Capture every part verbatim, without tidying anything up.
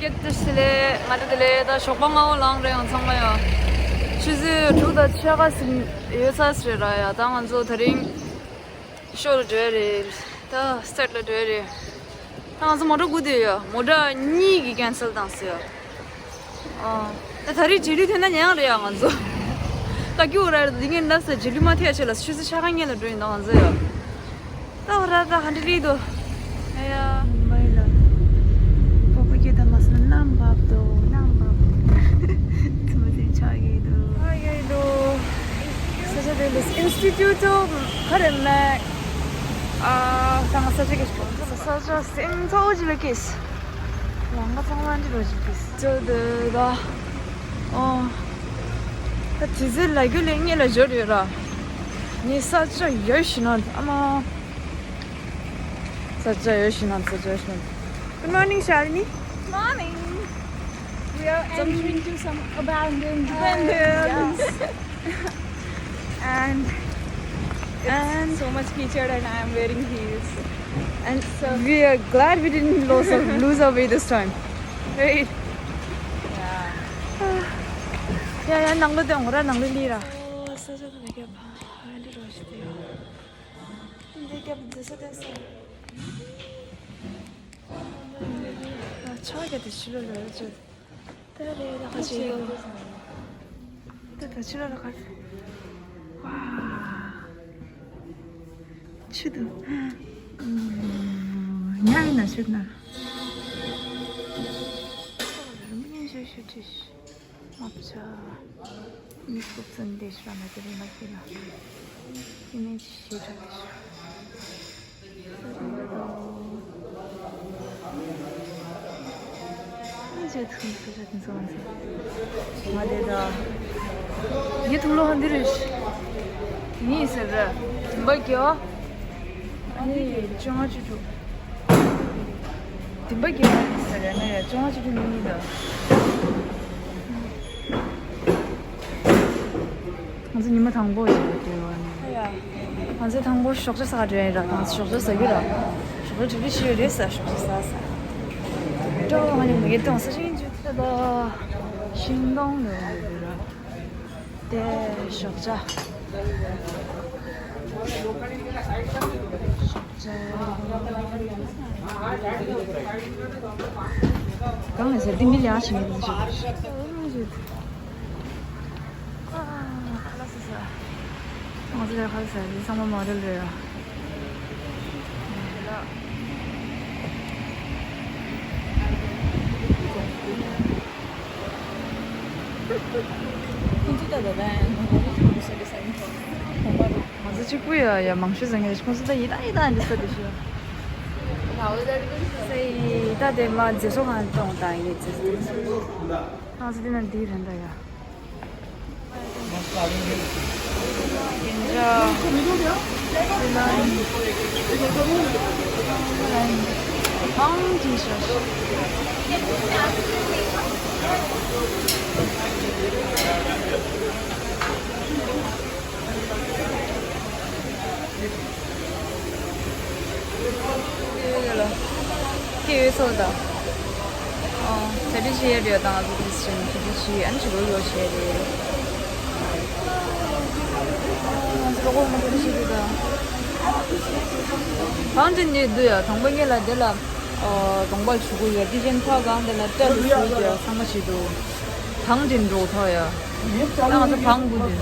སྐད་དུ་ཞི་ལེ། ང་ཚོ་དེ་ལས་ད་ཞོགས་པ་སྔ་པོ་ལངས་རེད་ཡང་ཚང་མ་ཡང་། ཆུ་ཚོད་དྲུག་དང་ཕྱེད་ཀ་ཟིན་ཡོད་ས་རེད་ར་ཡ། ད་ང་ཚོ་དེ་རིང་ཤོ་ལ་འགྲོ་ཡ་རེད། ད་སེཊ་ལ་འགྲོ་ཡ་རེད། ད་ང་ཚོ་མོ་ཊ་སྒུག་བསྡད་ཡོད། མོ་ཊ་གཉིས་ཀྱིས་ཀན་སེལ་བཏང་ཟེར་ཡ། ཨ། ད་ད་རེས་རྗེས་ལུས་ཐོན་ན་ཉན་ཡག་རེད་ཡ་ང་ཚོ། ཀ་ཀྱུ་ར་ར་འདི་ངས་ན་ཟེར་རྗེས་ལུས་མ་ཐེག་ཆེ་ལ་ཆུ་ཚོད་ཕྱེད་ཀ་སྔོན་ལ་འགྲོ་ཡིན་ད་ང་ཚོ་ཡ། ད་ར་ད་ཧ་འདྲི་རེད་དོ། ཨ་ཡ། མུམ་བྷའི་ལ། སྤོ་བོ་སྐད་དང་མ་སོང་ན་རྣམ་བབ་དོ་རྣམ་བབ། ཚུལ་མ་ཟིན་ཆགས་ཡོད་དོ། ཆགས་ཡོད་དོ། ས་ཆ་དེ་ལ་ཨིན་སི་ཊི་ཊུ་ཊི་ཨོཕ་ག་རེ་མེད། ཨ། ད་ང་ས་ཆ་གི་ས་ཆ་སེམས་ཚོགས་ཅི་ལ་ཀིས། ལང་ཀ་ཚང་མ་འདི་རོ་ཅི་ཀིས། ཅོ་དེ་ར། ཨོ། ད་དེ་ཚོའི་ལ་རྒྱུ་ལས་ངེད་ལ་འབྱོར་ཡོད་ར། ངའི་ས་ཆ་ཡོད་ཤི་ན་ཨ་མ། ས་ཆ་ཡོད་ཤི་ན་ས་ཆ་ཡོད་ཤི་ན། Good morning, Shalini. Morning. We are entering to some abandoned buildings. Yeah. And it's and so much kitchen and I am wearing heels. And so we are glad we didn't lose our, lose our way this time. Right? Yeah. ཡ་ཡ་ནང་ལོ་དེ་ངོ་ར་ནང་ལོ་ལི་ར། ཨོ་ས་ཆ་དེ་ལ་རྒྱབ་ཕ་ཧ་འདི་རོ་ཞིག་དེ་ཡོད། འདི་རྒྱབ་འཛེ་ས་དེ་ས། ཨ་ཆ་རྒྱ་དེ་ཕྱི་ལོ་ལོ་ཡོད་ཅེས། ད་རེད་ད་ག་ཅིག་ཡོད། ད་ད་ཕྱི་ལོ་ལ་ག་རེ། ཝ། ཆུ་འདུག་ཉ་ཡིན་ན་ཆུ་ན། རུམ་ཉན་ཤོད་ཤོད་ཅིག་མ་བྱ། མི་སྐུག་ཚོན་འདི་ཤ་མ་དེ་རིང་མ་ཤེས་ལ། ཡིན་ནའི་ཅི་ཞེས་གྲགས་ཏེ་ཤོད། ཨིན་ཇེ་ཐུང་ཐུང་ཞེས་ཐུང་ཚོ་ང་ཚོ། ང་དེ་ད། ངའི་ཐུང་ལོ་ཧ་འདི་རེད། ངའི་ཟེར་ར། བུམ་པ་རྒྱལ་བ། ཨ་ནི་བཅོ་ལྔ་བཅུ་དྲུག་བདུན་པ་བརྒྱད་པ་ཡིན་ས་རེད་ན་ཡ་བཅོ་ལྔ་བཅུ་དྲུག་ཉིན་ཉིན་དང་། ང་ཚོ་ཉི་མ་དང་པོ་ཡིན་པ་དེ་བ་ནི། ང་ཚོ་དང་པོ་ཞོགས་ཇ་ཟ་ག་འགྲོ་ཡིན་ར། ང་ཚོ་ཞོགས་ཇ་ཟ་གི་ར། ཞོགས་ཇ་དྲི་དྲི་ཤི་ཡོད་རེད་ས་ཞོགས་ཇ་ཟ་ས། ཀྲོ་ང་ཉི་མ་གི་ཏོང་ས་ཤིང་ཇུ་ཐེ་ད། ཤིང་སྡོང་ལ་ཡོད་ར། དེ་ཞོགས་ཇ། གང་ལ་ཟེར་ཏིང་ཏིང་ལ་ཞིག་ཡིན་ཞིག་ཨ་ལ་སི་ས། ང་ཚོ་ལས་ཁ་ཟ་ལི་ཚང་མ་མ་རེད་ལོས་ཡ། ཁོང་ཚོ་ད་ད་ད་ཡང་ཁོང་ཚོ་གཅིག་པུ་ཡ་ཡ་མང་ཤོས་ཟ་ངེས་ཁོང་ཚོ་ད་ཡི་དྭགས་ཡི་དྭགས་འདི་ས་དེ་ཤོད། ས་ཡི་དྭགས་དེ་མ་མཛེས་སོ་གང་གཏོང་དང་ཡི་མཛེས་སོ། ང་ཚོ་འདི་ན་འདི་རེད་ད་ཡ། སྐྱེ་ཡོད་ཚོད་དང་། ཨོ། གྲ་སྒྲིག་བྱེད་ཡས་རེད་དང་ང་ཚོ་དེ་བཞིན་གྲ་སྒྲིག་བྱེད་ཨ་ནི་ཅི་ལོ་ཡོ་བྱས་རེད། ང་ཚོ་རོགས་པ་ང་ཚོ་གྲ་སྒྲིག་བྱེད་རེད་དང་། གང་དྲན་ནས་འདུག་ཡ་དང་པོ་ངེད་ལ་དེ་ལ། ཨོ། གདོང་པ་བྱུག་གི་ཡོད་དེ་བཞིན་ཐོག་སྒང་དེ་ལ་སྐྲ་ལ་བྱུག་ཡ་ཚང་མ་བྱེད་འདུག་ཐང་ཅིག་འགྲོ་ཐོག་ཡ། ད་ང་ཚོ་བང་བུ་དེ།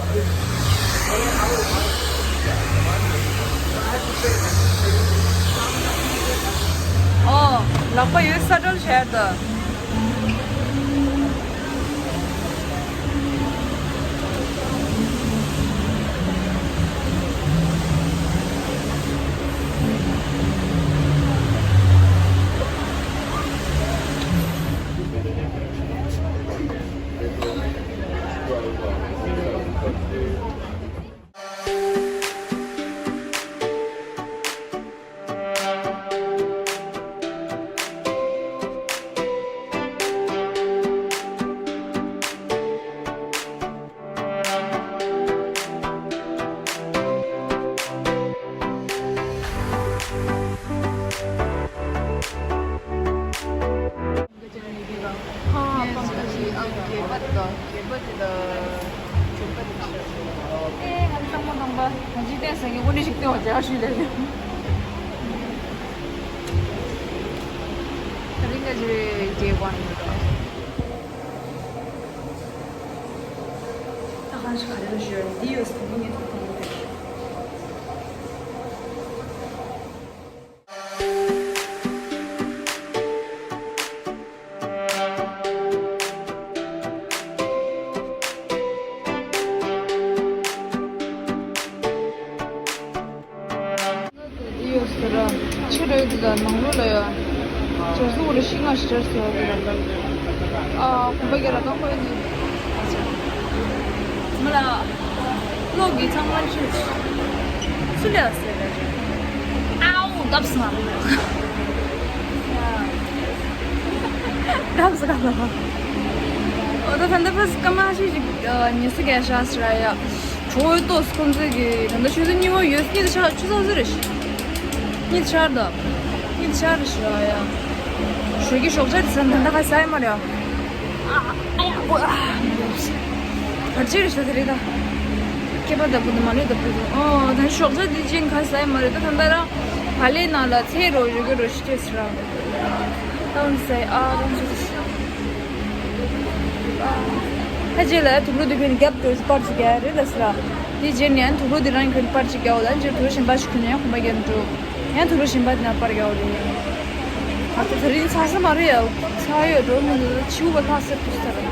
ཨོ། ལག་པ་ཡོད་ས་འགྲོ་བྱས་ད། བསྟན་ས་ངས་དངོས་གནས་ཤིག་བསྟན་བ་རྒྱ་གར་ཞུས་ལས་ནས། ད་རིང་ག་ཅི་རེད་རྒྱལ་བ་ནི། ད་གང་ཞིག་ག་རེ་ལ་ཞུ་ཡ་འདི་ཡོད་ས་ངས་ཉན་ཐུབ་ཐུབ་མི་འདུག་འདི་ཡོད་ཟེར་ར། ཕྱི་རོལ་འདི་དང་ནང་ལོགས་ལ་ཡ། སྦྱར་སོང་བ་ལ་ཤིང་ང་ཞིག་སྦྱར་སོང་བ་དེ་ར། ཨ་ཁོམ་པ་རྒྱ་ལ་ཀང་ཁོ་ཡ་ནི། ང་ལ། གློག་གི་ཚང་མ་ཆུ། སུ་ལ་ཟེར་ར། ཨའོ་བརྡབས་སོང་ང་། བརྡབས་སོང་ང་། འོ་ད་ད་ལྟ་ཕ་སྐར་མ་ཤིག་ཅིག་ཉི་ཤུ་ག་ཤ་ཟེར་ར་ཡ། གྲོགས་ཡོད་ཏོག་ཁོང་ཚོས་ཀྱི་ད་ལྟ་ཆུ་ཚོད་གཉིས་པ་ཡོད་གཉིད་ཆག་ཆུ་ཚོད་ཟེར་རེད། གཉིད་ཆག་ད། གཉིད་ཆག་རེད་ཤི་ཨ་ཡ། ཞོགས་ཀྱི་ཞོགས་ཇ་དེ་ཚོ་ད་ལྟ་ཁ་ཟས་མ་རེད་ཨ། ཨ་ཡ་གོ་ཨ། བར་ཆད་རེད་ཤི་དེ་རེད་ད། ཁྱེད་པ་ད་བུ་ད་མ་ལུས་ད་བུ་ད། ཨོ་ད་ཞོགས་ཇ་དེ་ཅན་ཁ་ཟས་མ་རེད་ད་ད་ལྟ་ར། བ་ལེ་ནང་ལ་ཚེ་རོ་ཡོད་གི་རོ་ཤི་ཅེས་ར། ཏང་སེ་ཨ་རང་ཚོ་ཁ་ཅིག་ལ་དུག་ལོག་དེ་ཁྱོད་རྒྱབ་དུ་པར་ཅིག་རྒྱག་རེད་ལ་ཟེར་ར། དེ་རྗེས་ནས་ཡང་དུག་ལོག་དེ་རང་ཁྱོད་པར་ཅིག་རྒྱག་འོ་ད་འཇིར་དུག་ལོག་གཞན་པ་ཞིག་ཁྱོད་ཡང་ཁོམ་པ་རྒྱག་འགྲོ། ཡང་དུག་ལོག་གཞན་པ་དེ་ན་པར་རྒྱག་འོ་རེད། ཨ་ཙི་ད་རིང་ཚ་ས་མ་རེད་ཡ། ཚ་ཡོད་འགྲོ་མི་འདུག་ད་ཕྱི་པོ་ལྷག་སེ་དུག་ས་རེད།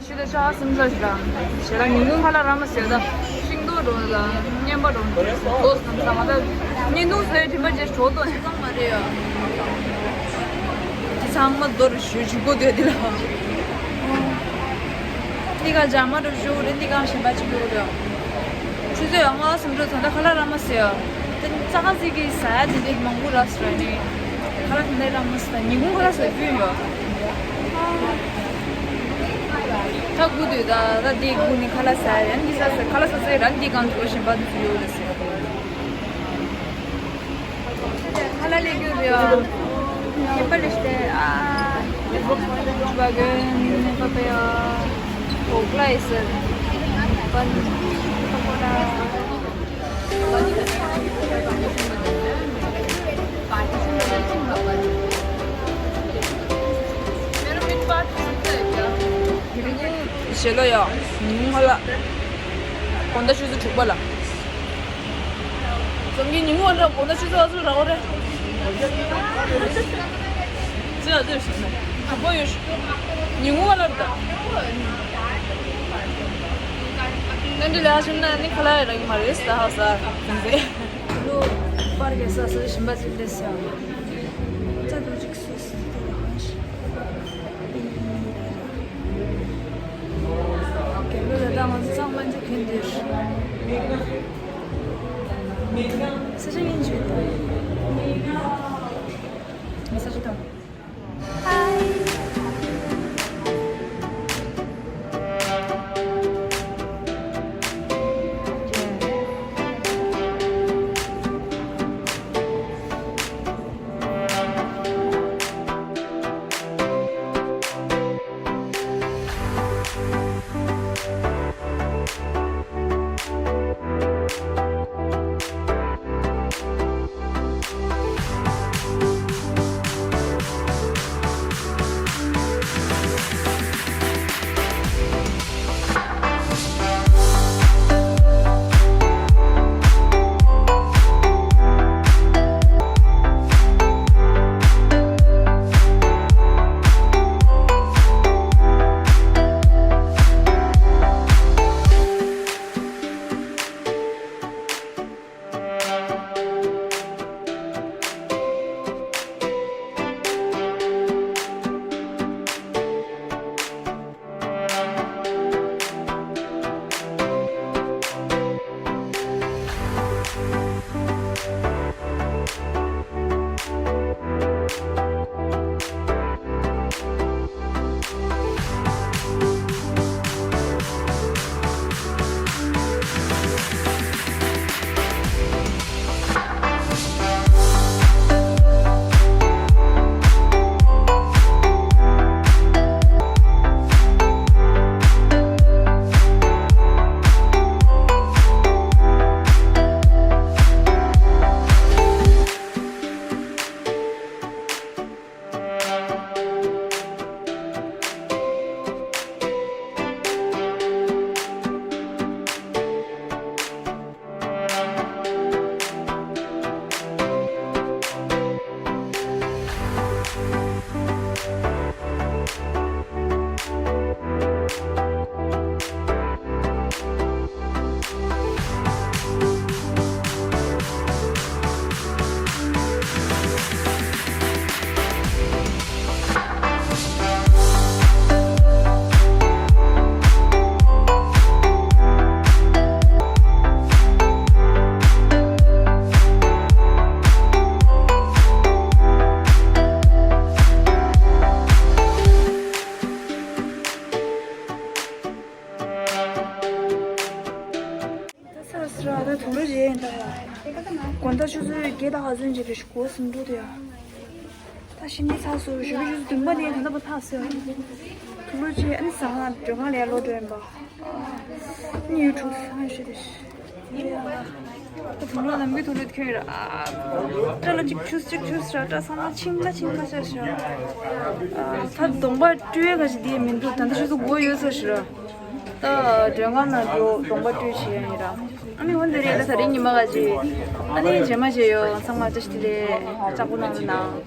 ཤི་ད་ཤ་སེམས་ས་ཞིག་དང་། ཞེ་ད་ཉིན་གུང་ཁ་ལག་ར་མ་ཟེར་ད། ཤིང་ཏོག་རོ་ལ་བསྙེན་པ་རོ་འདོད་སོང་ཙང་ད་བརྙན་ཐུང་བཟོས་དྲན་པ་ཅེས་གྲོགས་ཏོ་ནི་ཙང་མ་རེད་ཡ། ཅི་ཚང་མ་རྡོ་རུ་ཞུ་ཞུ་གོ་དེ་དེ་ལ། འདི་ག་ཇ་མ་རུ་ཞུ་རེད། འདི་ག་གཞན་པ་ཅིག་ཡོད་རེད། ཆུ་ཚོད་ཡང་ང་སེམས་ཁྲལ་ཚོ་ད་ཁ་ལག་ར་མ་ཟེར་ཡ། དེ་ཙག་ཙིག་གི་ཟ་ཡ་དེ་འདྲ་མང་པོ་རག་སོང་ནི། ཁ་ལག་དེ་འདྲ་ར་མ་ཟེར་ད་ཉིན་གུང་ཁ་ལག་ཟ་རྒྱུ་ཡོད། ད་དགུ་དུས་ད་ད་དེ་དགུ་ནི་ཁ་ལག་ཟ་ཡ་ཡང་འདི་ཟ་ཟེར་ཁ་ལག་ཟ་ཟེར་ར་འདི་གང་དུ་གཞན་པ་དུ་ཡོད་ལ་ཟེར། ཁ་ལག་ལས་རྒྱུ་རེད་ཨ། ཁྱད་པར་རེ་སྟེ་ཨ། བ་གོན་ནི་པ་པ་ཡ། གོག་ལ་ཡི་སི། པན། པ་པོ་ར། ཞེ་ལོ་ཡ། ཉིན་གུང་ཁ་ལག་དགོང་དག་ཆུ་ཚོད་དྲུག་པ་ལ། ཙམ་གྱི་ཉིན་གུང་ཁ་ལག་དགོང་དག་ཆུ་ཚོད་ཨ་ཚོད་རག་པ་རེད། ཙི་ཨ་ཙི་ཞིག་ནས་དྲུག་པ་ཡོད་ཤག་ཉིན་གུང་ཁ་ལག་རེད་ད། ནན་ཏི་ལ་ཤུན་ན་ནི་ཁ་ལག་རག་གི་མ་རེད་ད་ཧ་ས་ཟེར། ལོ་པར་གེ་ས་སོ་ཞིམ་པ་ཅིག་ལས་ས། ཙ་དུ་ཅིག་སུ་སུ་དེ་ཧ་ཤི། རྒྱལ་པོ་ལ་ད་ང་ཚོ་གཙང་མ་འདི་གན་འདིར། ས་ཆ་ཡིན་ཅུད་དང་། ས་ཆ་དང་། ར་ད་དུང་རོ་རེད་ཡིན་ད་ཡ། དགོང་དག་ཆུ་ཚོད་བརྒྱད་དང་ག་ཚོད་ཅིག་རེད་ཤག་སྐོར་ཟིན་འགྲོ་དེ་ཡ། ད་ཤི་ནི་ཚ་སོ་ཞོ་ཞོ་བདུན་པ་ནས་ད་ལྟ་བར་ལྷག་སོ་ཡ། དུང་རོ་ཅི་ཨ་ནི་ཟ་ཧ་འགྲོ་ཁང་ལ་ཡ་ལོ་འགྲོ་ཡིན་པ། ཨ་ནི་ཡུ་ཊུབ་ཚང་ཞུ་དེ་ཤི། ད་དུང་རོ་ནམ་གི་དུང་རོ་ཁྱོད་ར་ཨ། སྐྲ་ལ་གཅིག་ཆུས་གཅིག་ཆུས་ར་སྐྲ་ཚང་མ་ཆིང་ཁ་ཆིང་ཁ་ཤར་ཤག་ཨ་ད་གདོང་པ་བཀྲུ་ཡས་ག་ཞིག་དེ་མི་འདུག་ད་ལྟ་ཆུ་ཚོད་དགུ་པ་ཡོལ་ཚར་ཤག་ར། ད་མགྲོན་ཁང་ནང་འགྲོ་གདོང་པ་བཀྲུས་བྱས་ཡིན་ར། ཨ་ནི་འོན་ཏེ་རེད་ད་ད་རིང་ཉི་མ་ག་ཅི། ཨ་ནི་རྗེས་མ་བྱས་ཡོད་ཚང་མ་བཀྲ་ཤིས་བདེ་ལེགས་ལྕགས་པོ་གནང་རོགས་གནང་།